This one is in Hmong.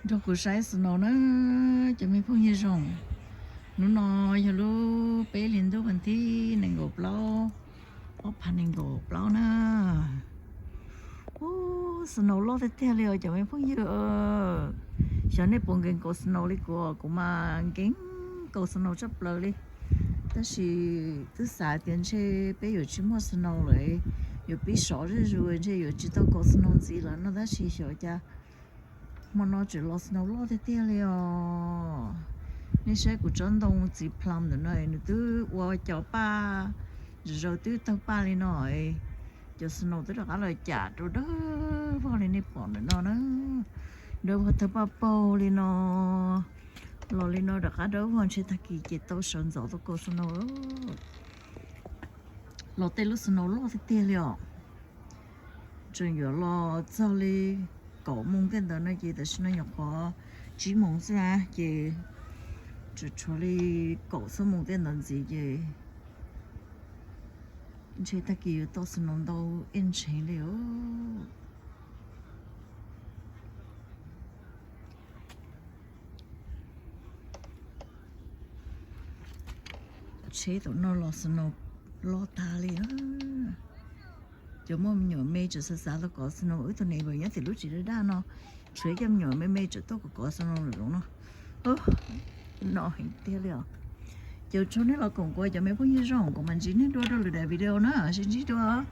Nrog kuv saib snow na, cov me phooj ywg zoo. Hnub no yog lub peb hlis ntuj vas thib nees nkaum plaub, ob phav nees nkaum plaub na. Ub, snow loj tiag tiag li os cov me phooj ywg. Xyov nej puas nkees kaus snow li kuv, kuv mas nkees kaus snow tshaj plaws li. Tab sis twb xav tias ntshe peb yuav tsis muaj snow lawm, yuav pib sov zuj zus ntshe yuav tsis tau kaus snow ntxiv lawm no tab sis xyov cas hmo no tseem los snow loj tiag tiag li os. Nej saib kuv tsob ntoo txiv plum ntawm no nws twb ua cov paj, zaum zaws twb tawg paj li no, cov snow twb rov qab los cam rau dawb vog li nej pom ntawm no na. Dawb vog tawg paj paug li no, los li no rov qab dawb vog ntshe tag kis ces tau sawv ntxov tau kaus snow. Los tej lub snow loj tiag tiag li os. Tseem yuav los txog li kaum moos tej ntawd no ces tam sim no nyuam qhuav tsib moos xwb na ces tseem tshuav li kaum xuab moos tej ntawd ntxiv ces ntshe tag kis yuav tau snow ntau ib ntshee li os. Tsheb tam no los snow loj tag li. Cov muaj me nyuam me tseem xav xav tau kov snow, wb tus neighbor nyob tim lub tsev daj daj no, tshuav cov me nyuam me me tseem tuaj kov kov snow lawm no. No heev tiag li os. Ces tsaug nej los koom kuv cov me phooj ywg zoo, kuv mam ntsib nej dua rau lwm daim video na, sib ntsib dua.